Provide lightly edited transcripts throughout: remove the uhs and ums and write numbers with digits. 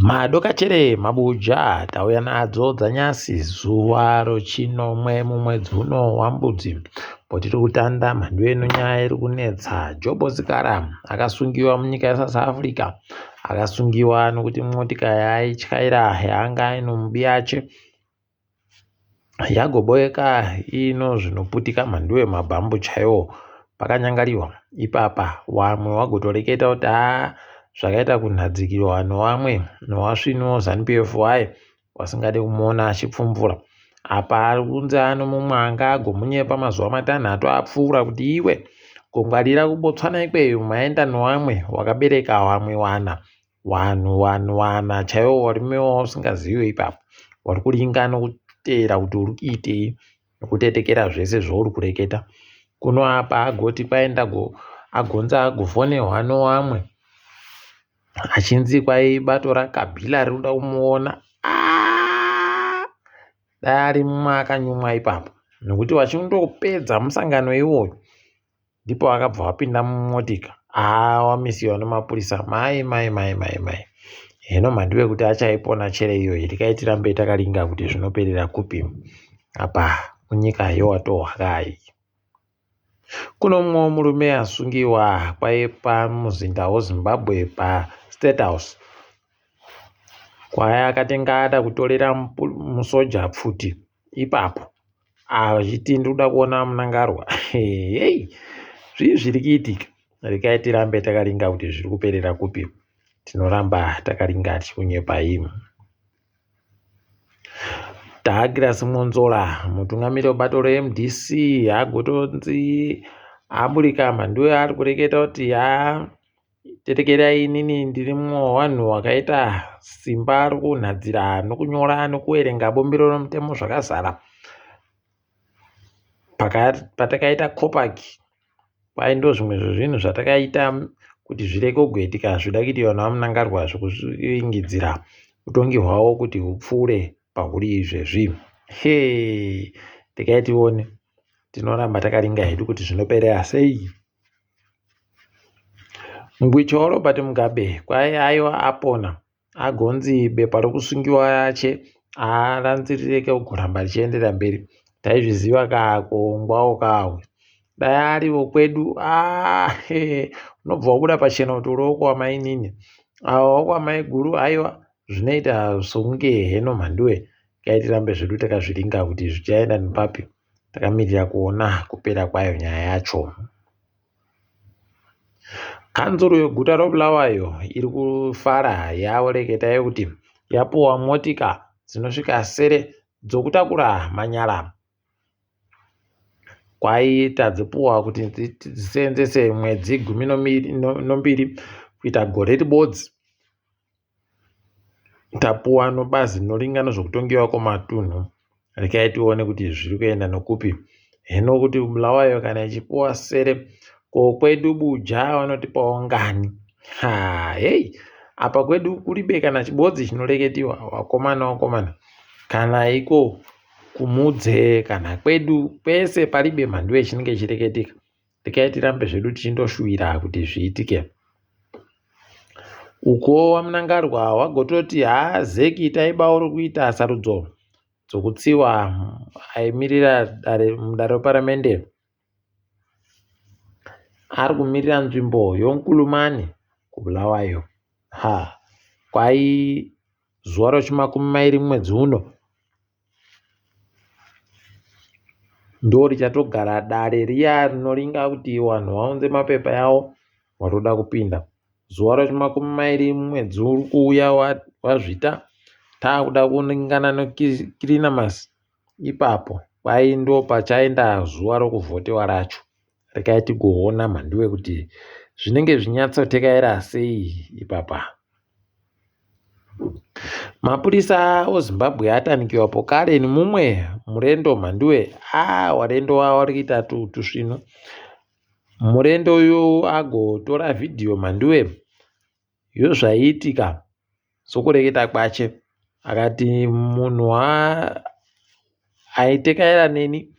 Madokachere mabuja tauya nadzo dzanyasi zuva rochinomwe mumwedzi uno waMbudzi. Potiri kutanda mhandu ino nyaya iri kunetsa. Jobo Sikhala akasungiwa munyika yeSouth Africa. Akasungiwa nokuti motika yaaityaira yaanga aino mubiyache yagoboeka ino zvinoputika mhanduwe mabhambu chaiwo pakanyangariwa ipapa wamwe wagotoreketa kuti haa zvakaita kunhadzikirwa nowamwe nowasvinu Zanu PF waye wasingade kumuona achipfumvura apa ari kunzi ano mumwe anga agomunyepa mazuva matanhatu apfuura kuti iwe kungwarira kuBotswana ikweyo maenda nowamwe wakabereka wamwe wana Wanhu wanhu wana chaiwo warume wausingazive ipapo wari kuringa nokuteera kuti uri kuitei nokutetekera zvese zvauri kureketa kuno apa agoti kwaenda go agonza agofonehwa nowamwe achinzi kwai bato raKabila riri kuda kumuona ah! Dai ari mumwe akanyumwa ipapo nokuti vachindopedza musangano iwoyo ndipo vakabva vapinda mumotika haa wamisiwa nemapurisa mai mai mai mai mai heno mhandu yekuti achaipona chere iyoyi rekai tirambe takaringa kuti zvinoperera kupi apa kunyika yowatohwa kai kuno mumwe murume asungiwa kwaive pamuzinda weZimbabwe paState House kwaye akatenga ada kutorera musoja pfuti ipapo achiti ndikuda kuona Mnangarwa hei zvii zviri kuitika rekai tirambe takaringa kuti zviri kuperera kupi tinoramba takaringa tichikunyepai Douglas Mwonzora mutungamiri webato reMDC agotonzi aburika mhanduwe ari kureketa kuti haa Tetekerai inini ndiri mumwe wevanhu wakaita simba rokunhadzira nokunyora nokuverenga bumbiro romutemo zvakazara. Patakaita COPAC kwai ndozvimwe zvezvinhu zvatakaita kuti zvirege kugoitika zvida kuitiwa naVaMnangagwa zvekuingidzira utongi hwavo kuti hupfuure pahuri izvezvi. Hee, regai tione, tinoramba takaringa hedu kuti zvinoperera sei. Mugwicho waRobert Mugabe kwai aiwa apona agonzi bepa rokusungiwa rache haaranzi rireke kugoramba richienderera mberi taizviziva kaa kuongwawo kawe dai ari wokwedu ah, unobva wabuda pachena kuti uri wokwamainini ava wokwamaiguru aiwa zvinoita sokunge heno mhanduwe kai tirambe zvedu takazviringa kuti zvichaenda nepapi takamirira kuona kupera kwayo nyaya yacho. Kanzuru yeguta roBulawayo iri kufara yareketa yekuti yapuwa motika dzinosvika sere dzokutakura manyara. Kwai tadzipuwa kuti dziseenzese mwedzi gumi nombiri kuita gore ribodzi. Tapuwa nobazi rinoringa nezvekutongewa kwematunhu. Rekai tione kuti zviri kuenda nokupi. Hino kuti Bulawayo kana ichipuwa sere ko kwedu Buja vanotipawo ngani? Ha, hei, apa kwedu kuribe kana chibodzi chinoreketiwa wakomana wakomana. Kana iko kumudze kana kwedu kwese paribe mhanduwe chinenge chichireketika. Rekai tirambe zvedu tichindoshuwira kuti zviitike. Uko waMnangarwa wagototi haa Zeki itai bawo rokuita sarudzo dzokutsiwa aimirira dare mudare reparamende ari kumirira nzvimbo yoNkulumane kuBulawayo. Ha kwai zuva rechimakumi mairi mwedzi uno Ndorichatogara dare riya rinoringa kuti vanhu vaunze mapepa yavo vatoda kupinda. Zuva rechimakumi mairi mwedzi uri kuuya waZvita takuda kuningana nekirinamasi ipapo kwai ndopachaenda zuva rokuvhotewa racho. Regai tigoona mhanduwe kuti zvinenge zvinyatsotekayira sei ipapa. Mapurisa oZimbabwe atanikiwa pokare nemumwe murendo mhanduwe aa warendo wari kuita tusvinu. Murendo uyu agotora vhidhiyo mhanduwe yozvaiitika sokureketa kwache akati munhu aitekaira neni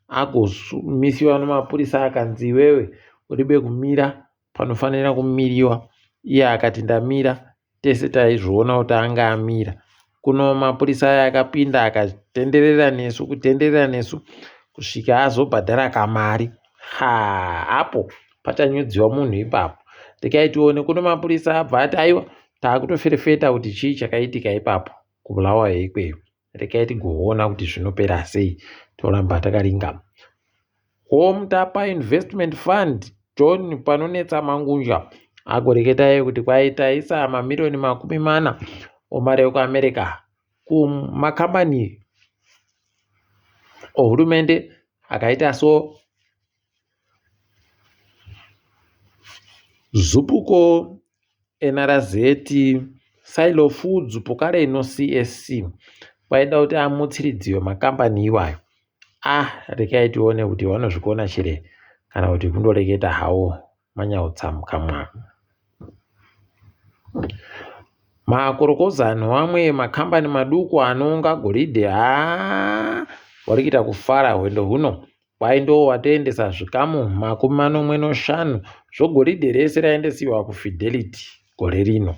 agomisiwa nemapurisa akanzi iwewe uribe kumira panofanira kumiriwa iye akati ndamira. Tese taizviona kuti anga amira. Kuno mapurisa aya akapinda akatenderera nesu kutenderera nesu kusvika azobhadhara kamari. Haa apo pachanyudziwa munhu ipapo. Rekai tione kuno mapurisa abva ati aiwa takutoferefeta kuti chii chakaitika ipapo kuBulawayo ikweyo. Rekai tigoona kuti zvinopera sei toramba takaringa. Homtapa Investment Fund John Panonetsa Mangunja agoreketai kuti kwai taisa mamiriyoni 40 omari ekuAmerica kumakambani ohurumende akaita so Zupuko, NRZ, Silo Foods, Pokareno CSC kwaida kuti amutsiridziwe makambani iwayo. Ah, rekai tione kuti vanozvikona chere kana kuti kundoreketa hawo manyautsa mukamwa. Makorokozano amwe makambani maduku anounga goridhe haa wari kuita kufara hwendo huno Kwai ndoo watoendesa zvikamu 75 zvogoridhe rese raendesiwa kuFidelity gore rino.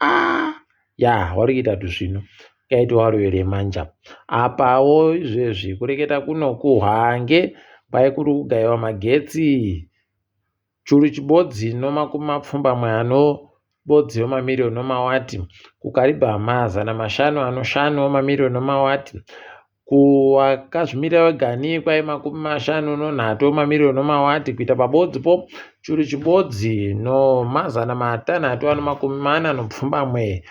Ah, ya wari kuita tusvinu kaiti warovere manja. Apawo izvezvi kureketa kuno kuHwange kwai kuri kugaiwa magetsi churu chibodzi nomakumi mapfumbamwe ano bodzi wemamiriyoni omawati kuKariba 500 anoshanu wemamiriyoni omawati kuwakazvimirira wegani kwai 53 wemamiriyoni omawati kuita pabodzi po churu chibodzi nomazana matanhatu ano 48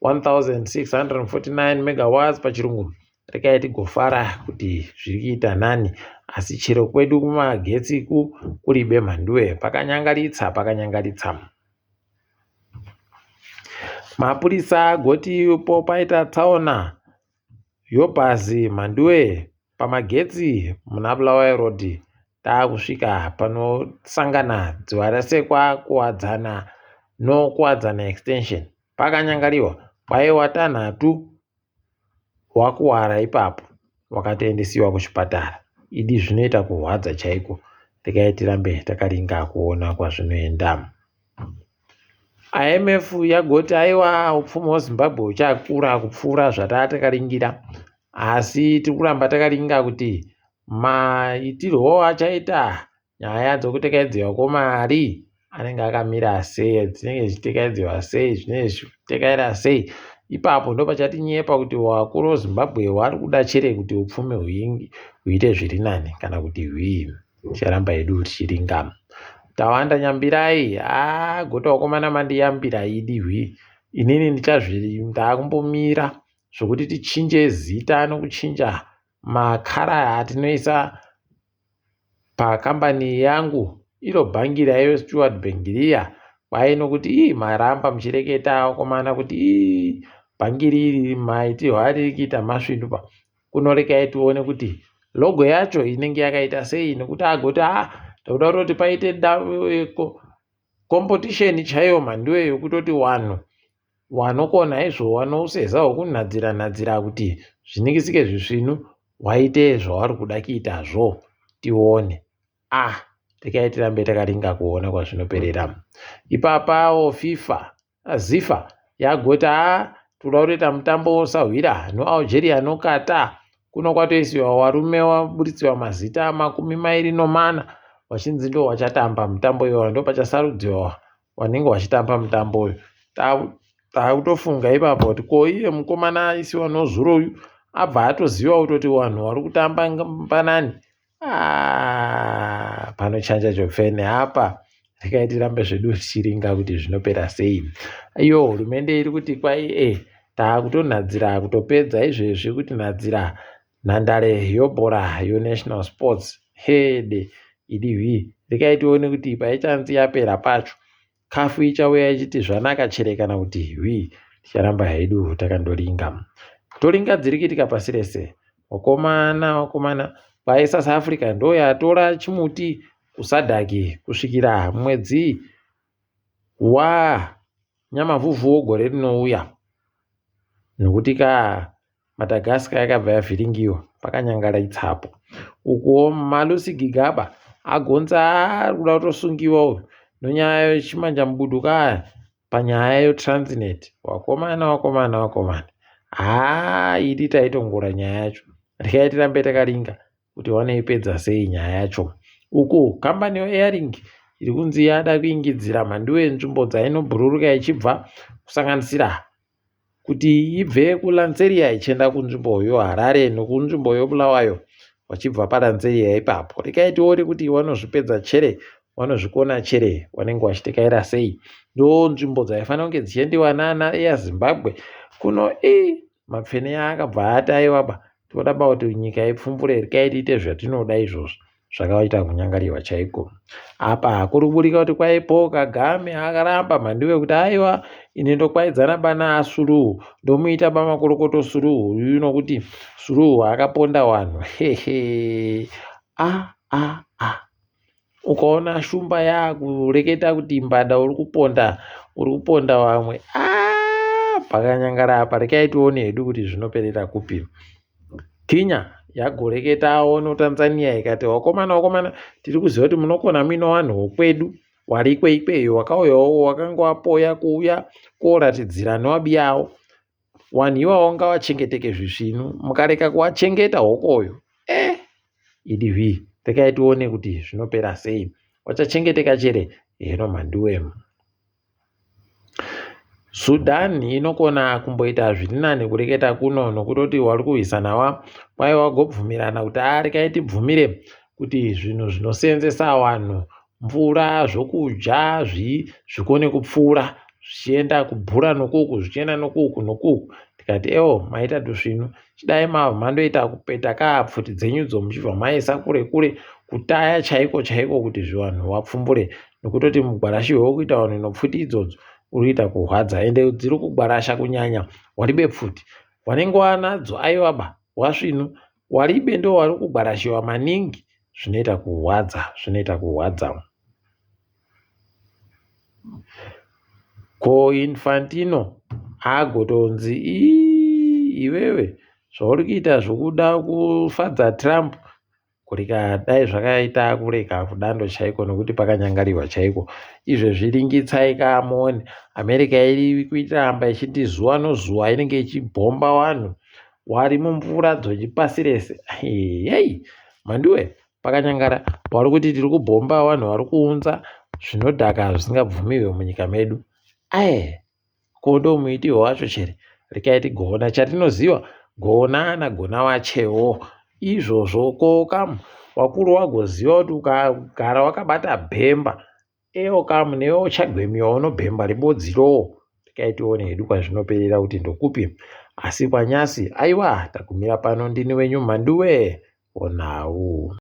1649 megawatts pachirungu rekai tigofara kuti zviri kuita nani asi chero kwedu kumagetsi ku kuribe mhanduwe pakanyangaritsa pakanyangaritsa mapurisa agoti po paita tsaona yobhazi mhanduwe pamagetsi muna Bulawayo Road taakusvika panosangana Dzivarasekwa Kuwadzana noKuwadzana Extension pakanyangariwa kwai watanhatu wakuwara ipapo wakatoendesiwa kuchipatara idi zvinoita kurwadza chaiko regai tirambe takaringa kuona kwazvinoenda. IMF yagoti aiwa upfumi hweZimbabwe huchakura kupfuura zvataa takaringira asi tiri kuramba takaringa kuti maitirwo achaita nyaya dzokutekaidzirwa kwemari anenge akamira sei dzinenge dzichitekaidzirwa sei zvinenge zvichitekaira sei ipapo ndopachatinyepa kuti wakuru wezimbabwe wari kuda chere kuti upfumi huite zviri nani kana kuti hwii ticharamba hedu tichiringa tawanda nyambirai haa gota wakomana mandiyambira idi hwii inini ndichazviri ndakumbomira zvokuti tichinje zita nokuchinja makara atinoisa pakambani yangu iro bhangi raive Stewart Bank riya kwai nokuti ii maramba muchireketa vakomana kuti ii bhangi riri maitirwo ariri kuita masvindu pa kunorekai tione kuti logo yacho inenge yakaita sei nekuti agoti a ah, takuda kutoti paite competition chaiyo mhanduwe yekutoti wanhu Wanokona izvo wanouseza hwokunhadzira nhadzira kuti zvinikisike zvisvinu waite zvawari kuda kiitazvo tione. Ah rekai tirambe takaringa kuona kwazvinoperera. Ipapawo FIFA, Zifa yagoti haa toda kutoita mutambo wosahwira noAlgeria noQatar. Kuno kwatoisiwa warume waburitswa mazita 24 wachinzi ndo wachatamba mutambo iwayo ndopachasarudziwa wanenge wachitamba mutambo uyu takutofunga ipapo kuti ko iye mukomana aisiwa nozuro uyu abva atoziva kutoti vanhu vari kutamba mbanani ah, panochanja chopfene apa rekai tirambe zvedu tichiringa kuti zvinopera sei iyo hurumende iri kuti kwai e eh, taakutonhadzira kutopedza izvezvi kuti nhadzira Nhandare yobhora yoNational Sports Hede idihwi rekai tione kuti paichanzi yapera pacho kafu ichauya ichiti zvanaka chere kana kuti hwi ticharamba hedu takandoringa toringa dziri kuitika pasi rese wakomana wakomana kwai South Africa ndo yatora chimuti kusadhaki kusvikira mwedzi wa nyamavhuvhu wogore rinouya nokuti ka Madagascar yakabva yavhiringiwa pakanyangara itsapo. Ukuwo Malusi Gigaba agonza ari kuda kutosungiwa uyu nonyaya yechimanjamubudu kaya. Panyaya yoTransnet, wakomana, wakomana, wakomana, haa idi taitongora nyaya yacho. Regai tirambe takaringa kuti wanoipedza sei nyaya yacho. Uku kambani yoAirlink iri kunzi yada kuingidzira mhanduwe nzvimbo dzainobhururuka ichibva kusanganisira kuti ibve kuLanseria ichienda kunzvimbo yoHarare nokunzvimbo yoBulawayo vachibva paLanseria ipapo. Regai tione kuti vanozvipedza chere, vanozvikona chere, vanenge vachitekaira sei. Ndonzvimbo dzaifanira kunge dzichiendiwa nana Air Zimbabwe kuno ii mapfene akabva ati aiwaba toda ba kuti nyika ipfumbure regai tiite zvatinoda izvozvo. Zvakaita kunyangariwa chaiko. Apa kuri kuburika kuti kwai Paul Kagame akaramba mhanduwe kuti aiwa ini ndokwaidzana bana aSuluhu ndomuita bamakorokoto Suluhu uyu nokuti Suluhu akaponda wanhu hehe a a a ukaona shumba yakureketa kuti mbada uri kuponda uri kuponda vamwe a pakanyangara apa rekai tione hedu kuti zvinoperera kupi. Kenya yagoreketawo noTanzania ikati wakomana wakomana tiri kuziva kuti munokona muine wanhu wokwedu wariko ikweyo wakauyawo wakanga wapoya kuuya koratidzira newabiyawo wanhu iwawo ngawachengeteke zvisvinu mukareka kuwachengeta hokoyo eh idv rekai tione kuti zvinopera sei wachachengeteka chere heno mhanduwe. Sudan inokona kumboita zviri nani kureketa kuno nokutoti wari kurwisana wa kwai wagobvumirana kuti a rekai tibvumire kuti zvinhu zvinoseenzesa vanhu mvura zvokudya zvii zvikone kupfuura zvichienda kubhura nokuku zvichienda nokuku nokuku tikati ewo maita tusvinu chidai mandoita kupeta kaa pfuti dzenyudzo muchibva maisa kure kure kutaya chaiko chaiko kuti zvivanhu vapfumbure nokutoti mugwarashiwe wekuita vanhu nopfuti idzodzo uri kuita kurwadza ende dziri kugwarasha kunyanya waribe pfuti wanenge wanadzo aiwaba wasvinu waribe ndo wari kugwarashiwa maningi zvinoita kurwadza zvinoita kurwadza. Ko Infantino agotonzi ii iwewe zvauri kuita zvokuda kufadza Trump kurika dai zvakaita kureka kudando chaiko nokuti pakanyangariwa chaiko izvezvi ringitsai kamuone America iri kuitamba ichiti zuva nozuva inenge ichibhomba vanhu wari mumvura dzochipasi rese hei mhanduwe Pakanyangara vari kuti tiri kubhomba vanhu vari kuunza zvinodhaka zvisingabvumirwe munyika medu. Aye, ko ndomuitirwo wacho chere? Rekai tigoona chatinoziva gona nagona wachewo izvozvo ko kamu wakuru wagoziva kuti ukagara wakabata bhemba Eyo kamu newe uchagwemiwa unobhemba ribodzi roo rekai tione hedu kwazvinoperera kuti ndokupi asi kwanyasi aiwa tagumira pano ndini wenyu mhanduwe onhau.